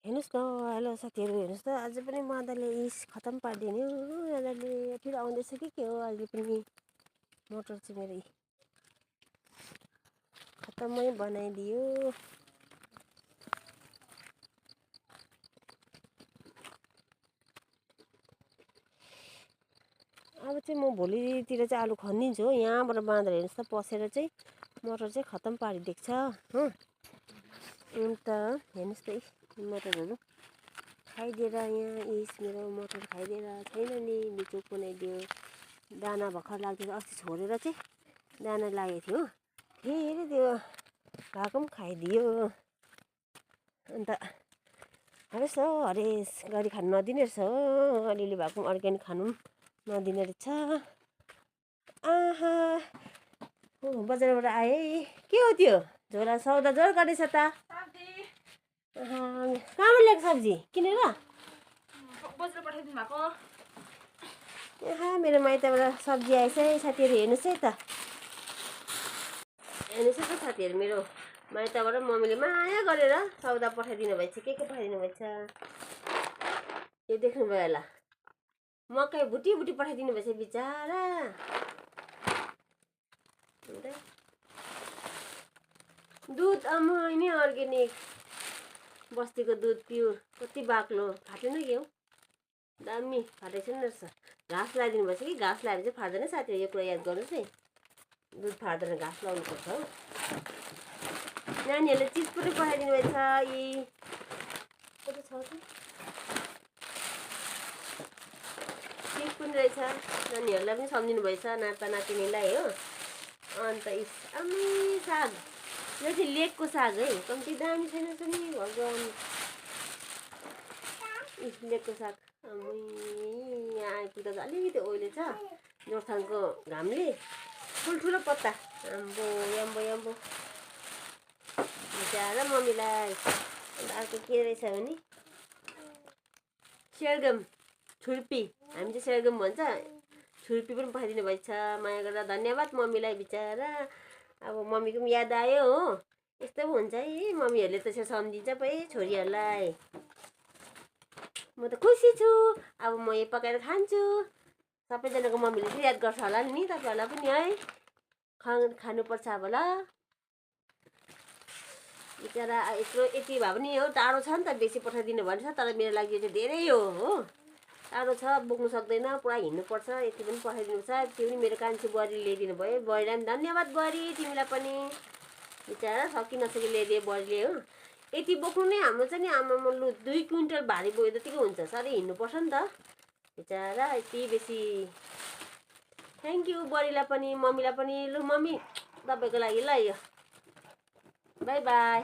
हेर्नुहोस् न, हेलो साथीहरू, हेर्नुहोस् त, आज पनि मादलले इस खतम पारिदिने हो। यिनीहरूले फेरि आउँदैछ कि के हो, अहिले पनि मोटर चाहिँ मेरो खतमै बनाइदियो। अब चाहिँ म भोलितिर चाहिँ आलु खनिदिन्छु हो। यहाँबाट बाँधेर हेर्नुहोस् त, पसेर चाहिँ मोटर चाहिँ खतम पारिदिएको छ हो। अन्त हेर्नुहोस् त, मटरहरू खाइदिएर यहाँ इस मेरो मटर खाइदिएर छैन नि, बिचोक बनाइदियो। दाना भर्खर लाग्थ्यो, अस्ति छोडेर चाहिँ दाना लागेको थियो, फेरि त्यो भएको पनि खाइदियो। अन्त हेर्नुहोस् हो, हरेस गरी खानु नदिने रहेछ हो, अलिअलि भए पनि अर्ग्यानिक खानु पनि नदिने रहेछ। आहा, बजारबाट आए के हो त्यो झोला सौदा जोर गरेछ त। कहाँबाट ल्याएको सब्जी किनेर? बजार पठाइदिनु भएको। मेरो माइतबाट सब्जी आएछ है साथीहरू, हेर्नुहोस् है त, हेर्नुहोस् है त साथीहरू, मेरो माइतबाट मम्मीले माया गरेर सौदा पठाइदिनु भएछ। के पठाइदिनु भएछ यो देख्नुभयो होला, मकै भुटी भुटी पठाइदिनु भएछ बिचारा। दुध अमुइ नै अर्ग्यानिक बस्तीको दुध प्युर, कति बाक्लो, फाटेन के हो, दामी फाटेको छैन रहेछ। घाँस लगाइदिनु भएछ कि, घाँस लगाएर चाहिँ फाट्दैन साथीहरू, यो कुरा याद गर्नुहोस् है, दुध फाट्दैन, घाँस लगाउनु पर्छ हो। नानीहरूले चिज पनि पठाइदिनु भएछ, यी कति छ कि चिज पनि रहेछ, नानीहरूलाई पनि सम्झिनु भएछ, नाता नातिनीलाई हो। अन्त आम्मै साग, यो चाहिँ लेकको साग है, कम्ती दामी छैन नि भगवान्। लेकको साग आम्मै, यहाँ आइपुग्दा त अलिकति ओइलो छ, जोरथाङको घामले, ठुल्ठुलो पत्ता, आम्बो यम्बो यम्बो बिचारा मम्मीलाई। अन्त अर्को के रहेछ भने स्यालगम छुर्पी, हामी चाहिँ स्यालगम भन्छ, छुर्पी पनि पठाइदिनु भएछ, माया गरेर धन्यवाद मम्मीलाई बिचारा। अब मम्मीको पनि याद आयो हो, यस्तो पो हुन्छ है, मम्मीहरूले त्यसरी सम्झिन्छ पो है छोरीहरूलाई। म त खुसी छु, अब म यो पकाएर खान्छु। सबैजनाको मम्मीले चाहिँ याद गर्छ होला नि तपाईँहरूलाई पनि है, खानुपर्छ अब ल बिचरा। यत्रो यति भए पनि हो, टाढो छ नि त, बेसी पठाइदिनु भन्छ, तर मेरो लागि यो चाहिँ धेरै हो, टाढो छ, बोक्नु सक्दैन, पुरा हिँड्नुपर्छ, यति पनि पठाइदिनु छ। त्यो पनि मेरो कान्छी बुहारीले ल्याइदिनु भयो, बुहारीलाई पनि धन्यवाद बुहारी, तिमीलाई पनि बिचरा सकि नसकि ल्याइदियो बुहारीले हो। यति बोक्नु नै हाम्रो चाहिँ नि आमामा लु 2 क्विन्टल भारी बोके जतिकै हुन्छ, साह्रै हिँड्नुपर्छ नि त बिचरा, यति बेसी। थ्याङ्क यू बुहारीलाई पनि, मम्मीलाई पनि। लु मम्मी तपाईँको लागि ल, यो बाई बाई।